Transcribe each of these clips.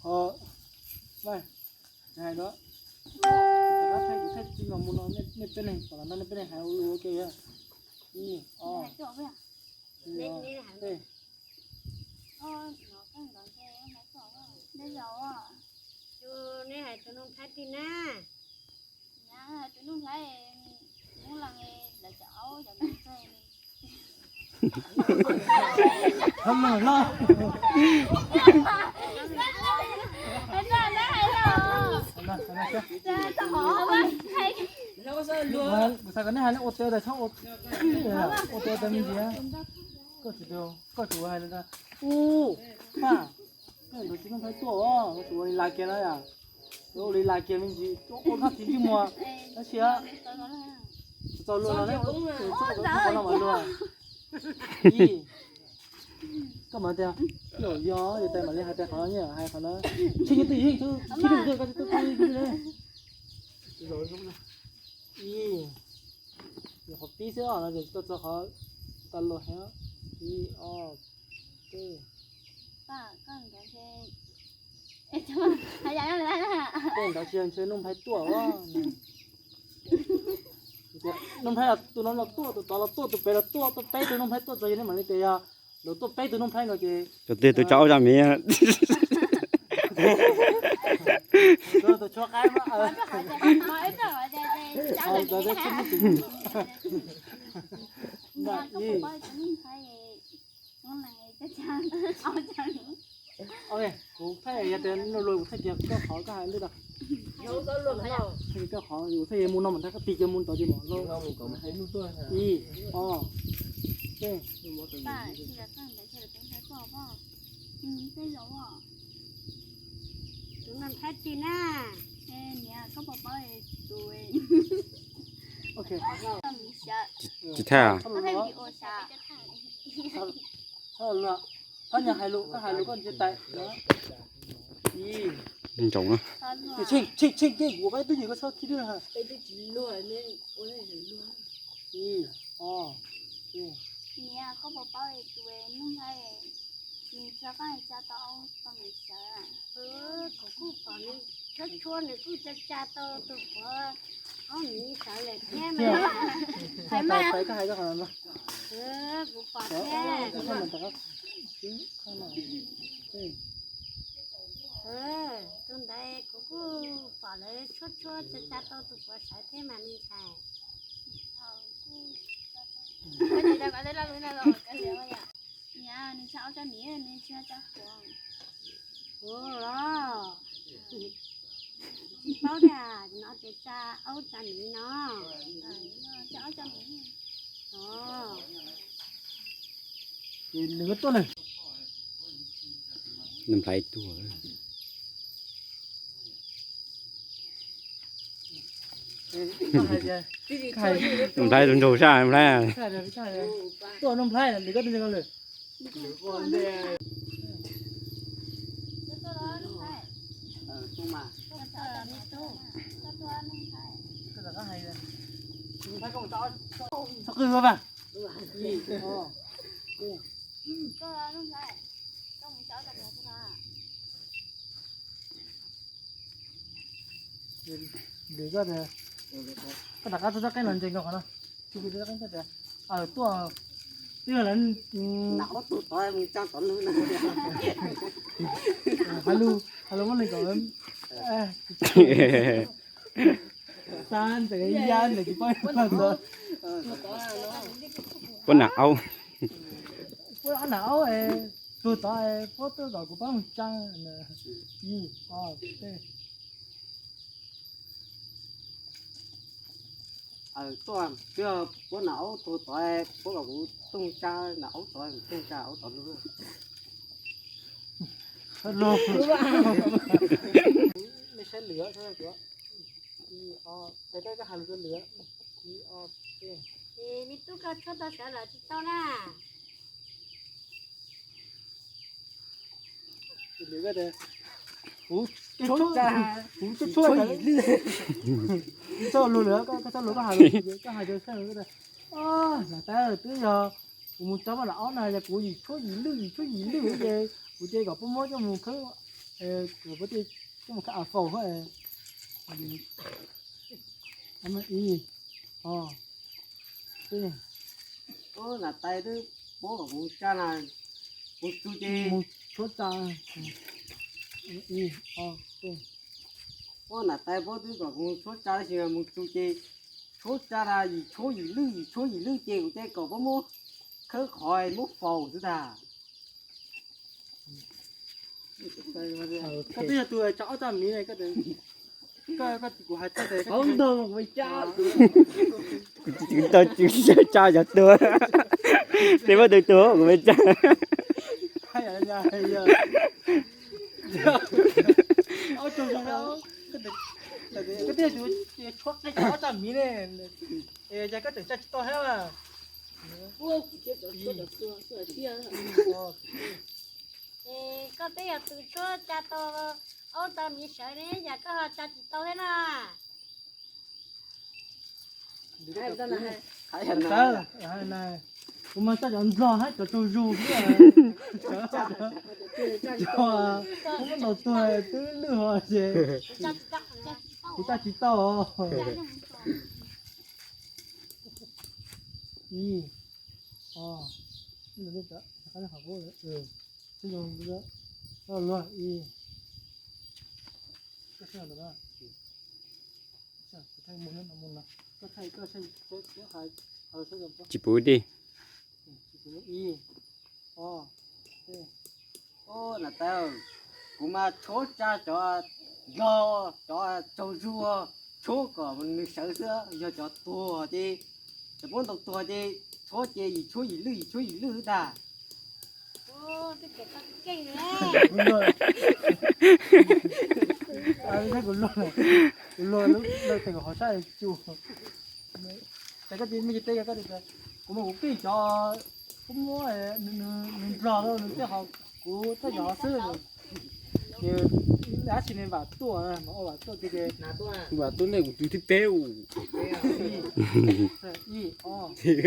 Ho, mai, hais no, kuv thaij tsis los mus no, nej peb leeg tom no nej peb leeg hais ua ke. Ib, ob, peb. Neb hais tus Nuj Nplhaib twg na? Tus Nuj Nplhaib, Hmoob Lees, lawv cov aub cov no. Kuv xav kom nej hais ua teb tas txhob ua teb tas me ntsis. Koj tsis, koj tsis ua hais li ntawd. Ub, Paj, koj ntawd tsis Nuj Nplhaib tuaj os, koj tsis ua li lais kiag na yom. Ua li lais kiag me ntsis, ua koj tsis ntsej muag, tab sis txaus luag no, txaus qhov no mas luag. Ib, koj mas tias, yog yog tais mam li hais tias qhov no, hais qhov no, tsis nyob twj ywm, tsis nyob twj ywm. Ib, nyuam qhuav pib xwb os, no ces koj txog qhov tau luag heev. Ib, ob, peb. Tej ntawd tsis yog ntshe Nuj Nplhaib tuaj os. Nuj Nplhaib tus no los tuaj, tus tod los tuaj, tus pem los tuaj, tuaj peb tus Nuj Nplhaib tuaj txog, yog nej mam li tias yog lawv tuaj peb tus Nuj Nplhaib no ces tus twg tus tso aub tso miv. Tus tshuab qaib mas. Kuv thaij, yog tias luag kuv thaij kiag koj qhov koj hais lwm tus. Thaij kiag koj qhov, kuv thaij mus no mas ntag, koj tig kiag mus tod ces mam los. Ib, ob, peb. Tus Nuj Nplhaib twg na? Tsis thaij. Txhob nyas hais lus, koj hais lus koj ntsia tais. Ntsoov na. Tsheej, tsheej, tsheej, kuv pab twb yim koj txhob khib dwb ha. Ib, ob, kuv kuj pom nws tshuab tshuab nws kuj tsa tsa tau tus puav aub miv sawv lawm thiab mas. Kuv pom thiab. Tus ntawd kuv kuj pom lawv tshuab tshuab tsa tsa tau tus puav sawv thiab mas me ntxhais. Nws tsa aub tsa miv, nws tsis tsa quav. Ua los, tsis paub tias no ces tsa aub tsa miv no. Nws tuaj lawm. Nws nplhaib tuaj. Nplaib rau nraug sab nplaib. Tuaj noj nplaib nws koj twb nws ko lawm. Txhob qw ua vas. Lwm koj tias, koj rov qab txog txoj qeej los ntsees rau qhov no. Txog qeej tias, tuaj, twb yog lawv, hais lus, hais lus muab neeg kom, xav ntxeev ya ntxeev tsis paub. Puab nam aub, puab nam aub, tug tod puab tuaj kom kuv pab mus tsa. Ib, ob, peb. Tuaj, puab nam aub tug tod, puab kom kuv tuaj tsa nam aub tod, kuv tuaj tsa aub tod lug. Lug. Nej saib lwm, ib, ob, tes koj hais lus rau lwm. Ib, ob, peb. Me tub, koj tshuab tau sawv los tsis tau na? Kuv, kuv tshuab, kuv tshuab, kuv txhob lus lawm, koj txhob lus, koj hais, koj hais rau sab lus. Nam tais, twb yog Kuv mus tso paj nram ob na, yog kuv yim tshuab yim lwj yim tshuab yim lwj ces kuv ces kom puab muab coj mus khawb, puab coj mus khawb a faus. Ib, o, peb. Nam tais twb paub kom kuv tsa na, kuv tsu ces mus tshuab tsa. Ib, o, peb. Nam tais paub twb kom kuv tshuab tsa tab sis mus tsu ces tshuab tsa na yim tshuab yim lwj yim tshuab yim lwj ces kuv ces kom puab muab khawb qhov muab faus xwb tag. Koj twb yog tus tsa ob tsa miv ne, koj, kuv hais txog tias kuv tau tsa cov tuag, tej muab tus tuag kuv tsa. Koj twb yog tus tshuab qeej cov ob tsa miv ne, es cas koj tseem tsa tsis tau thiab mas. Es koj twb yog tus tshuab tsa tau ob tsa miv sawv ne, cas koj ho tsa tsis tau thiab na? Kuv mas tsa cov nplog hab cov tsaug zug xwb. Cov muab ntaus tuag twb lwj hos ces kuv tsa tsis tau. Ib, o, luag ib, tsis pub dej. Ib, o, nam tais, kuv mas tshuab tsa cov nplog cov tsaug zug, tshuab kom nws sawv xwb, yog cov tuag ces, cov muab ntaus tuag ces tshuab ces yim tshuab yim lwj yim tshuab yim lwj xwb tag. Kuv luag, kuv luag lawm, kuv luag lawm, kuv luag lawm, kuv hov sab tsu. Ces koj tsis muaj tsis teb, koj tias kuv mas kuv kij cov, kuv muab nws nplog rau nws tej, ho kuv tej cov xwb. Ces dab tsi ne vam tuaj, mas ua vam tuaj tiag tiag. Vam tuaj ntej kuv tus thib peb u. Ib, o, ib,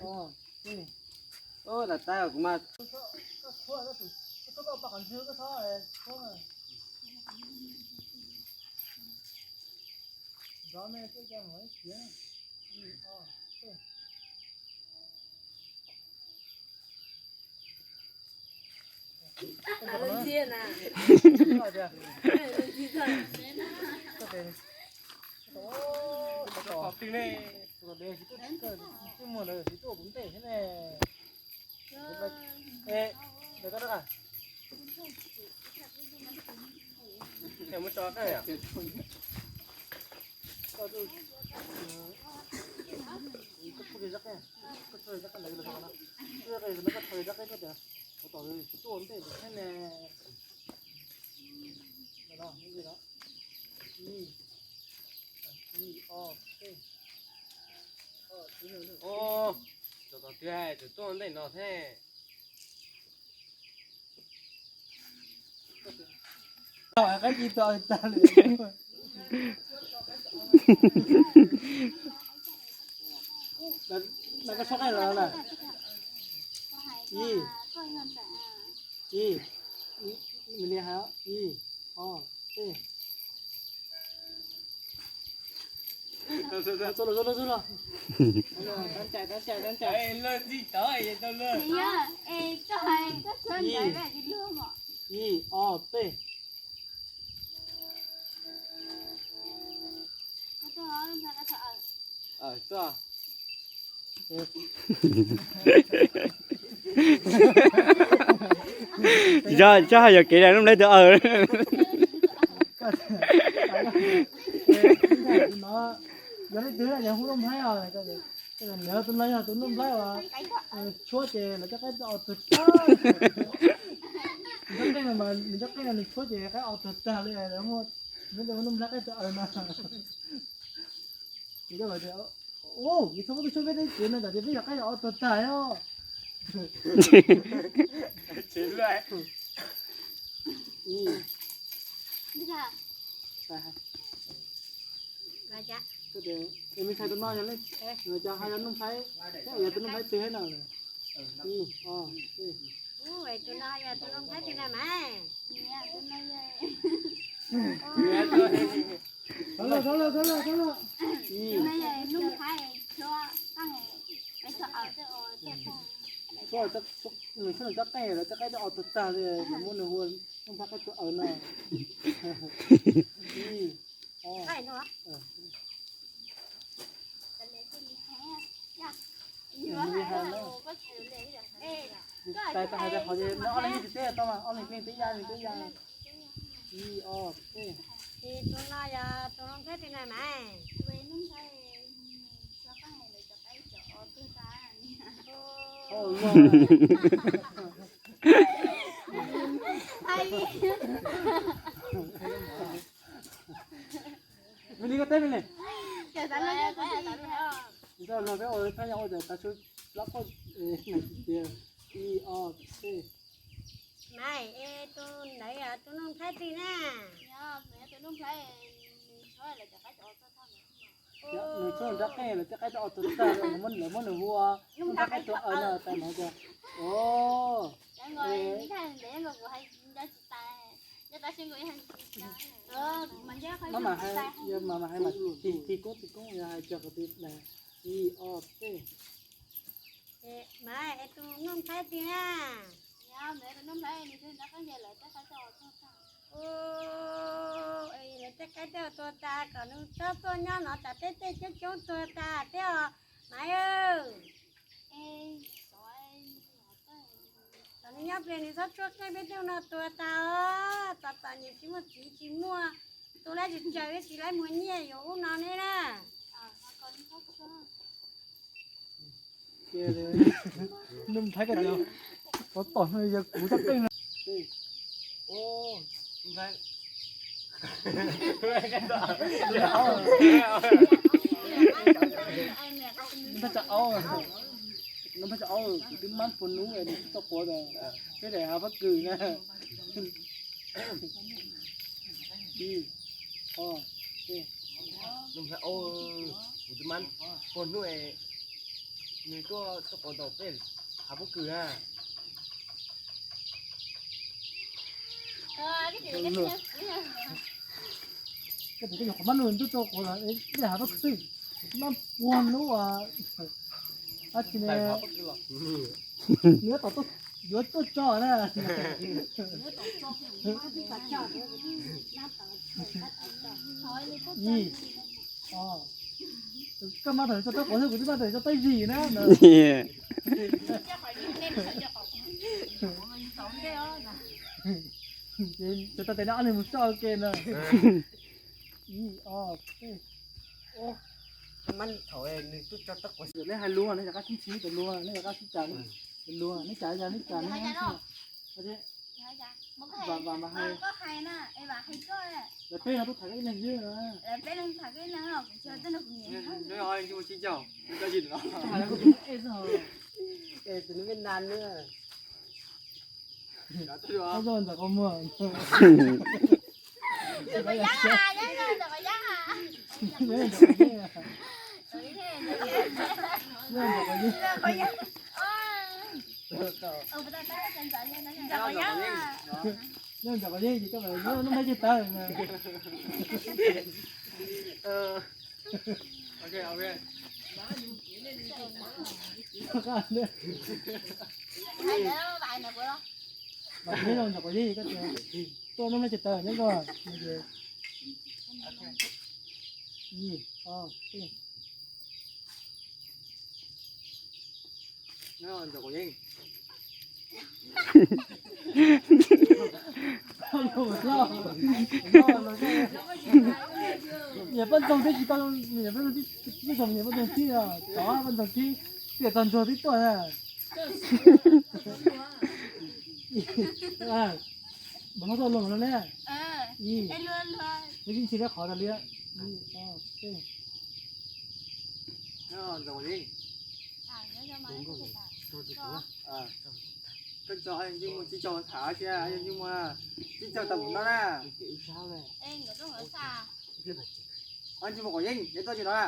o, ib. Lam tais kuv mas. Koj tshuab, koj tshuab koj paj qhov ntswg koj txhob tshuab. Nrov me, koj cia mus ib siav. Ib, o, peb. Twb muag ntawd tsis tuaj kuv ntej thiab ne. Ntawd koj, muab tso koj. Koj txhob zab qeej, koj txhob zab qeej, koj txhob zab qeej tuaj tias, kuv tom tsis tuaj ntej thiab ne. Ib, ib, o, peb. Tus tom twg tsis tuaj ntej no thiab. Qaib ci tau tag li. Koj sab qaib los na. Ib, ib, ib, o, peb. Txog los, txog los, txog los. Ib, o, peb. Tsis txhob hais yog kev daim Nuj Nplaib tus aws. Yog leej twg yog hu Nuj Nplaib os, tus no yog tus Nuj Nplaib uas tshuab ces lawv cov qaib o tuag tag. Nws cov qeej no mas, nws cov qeej no nws tshuab ces qaib o tuag tag li, lawv muab, lawv muab Nuj Nplaib qaib tus aws no. Ces koj tias, ub, yus txhob muab koj tshuab peb teb tsev no tsam ces peb cov qaib o tuag tag os. Ib, me ntxhais tus no yog, cov hais yog Nuj Nplaib, yog tus Nuj Nplaib twg thiab no? Ib, ob, peb. Tus no yog tus noog Thaib twg na mas? Thov lawm, thov lawm, thov lawm, thov lawm. Ib, nws tshuav nws cov qeej lawm, tej qaib tej os tuag tag li, muab nws hu ua noog Thaib qaib tuag aws no. Ib, ob. Tais tau hais tias qhov no ob leeg twb teb tau mas ob leeg peb twb ya, twb ya. Ib, ob, peb. Ces tus no yog tus noog Thaib twg na mas? Me li koj teb me li. Nrog luag peb ua thaj nyaj ua tas tas su lab qoj tias ib ob peb. Mas es tus ntawd yog tus noog Thaib twg na? Nws tshuav nws cov qeej lawm, tej qaib tej os tuag tag li, lawv muab nws hu ua noog Thaib qaib tuag aws no tas no tias. Maj mam hais, mas mam hais mas tig koob tig koob yog hais cog qhov twg na. Ib ob peb. Mas es tus noog Thaib twg na? Lawv tej qaib tej os tuag tag kom nws txhob tuaj nyob no tas peb tej coob coob tuag tas thiab os mas. Kom nws nyob pliag nws txhob tshuab qeej peb tej no tuag tas os. Tos tos niam tsis muaj txiv tsis muaj, tu lab tsis tsawg tsis laib muag nyiaj yuav ub no ne na. Noog Thaib ko, tos tos no yog kuv txhob qeej no. Noog Thaib tsa aub, noog Thaib tsa aub, kuv twb mab puag hnub es nws twb tau quav tas, peb daim hav pob kws na. Ib, ob, peb. Noog Thaib aub, kuv twb mab puag hnub es nws tuaj tau quav tau peb hav pob kws na. Koj tus koj yuav qhov mab no ntuj tau quav los dej hav pob kws, mab puag hnub dab tsi ne, nws yuav tom, yuav tuaj tso na. Ib, koj mab thaum tso taub quav xwb, kuv twb mab thaum tso taub zis na. Ces tau tes no ob leeg mus soj ua ke na. Ib, ob, peb. Mab thaum nws twb tso taub quav xwb, neb hais lus, neb rov qab sib ntsib, neb rov qab sib cas, lus, neb cas, neb cas, neb Lawv peb no tuaj tham koj ib leeg xwb. Tus no me nas na. Ntawm qhov muag. Nyob ntawm qhov yeeb ces koj mam nyob lub nplhaib ceg tawv na. Mas nyob ntawm qhov yeeb koj tias tuaj lub nplhaib ceg tawv nyob koj. Ib, ob, peb. Niam poj ntxoog twb tsis tau, niam poj ntxoog twb, niam poj ntxoog twb, tov poj ntxoog twb, tiam txog ntsuag twb tuaj na. Mas no tuaj luag no ne. Ib, twb ntsis rau qhov tas li. Ib, ob, peb. Koj tso yeej mus tsis tsaug tham sia, yeej mus tsis tsaug tau mus no na. Yeej mus quav yeeb, yeej tuaj tsis no na.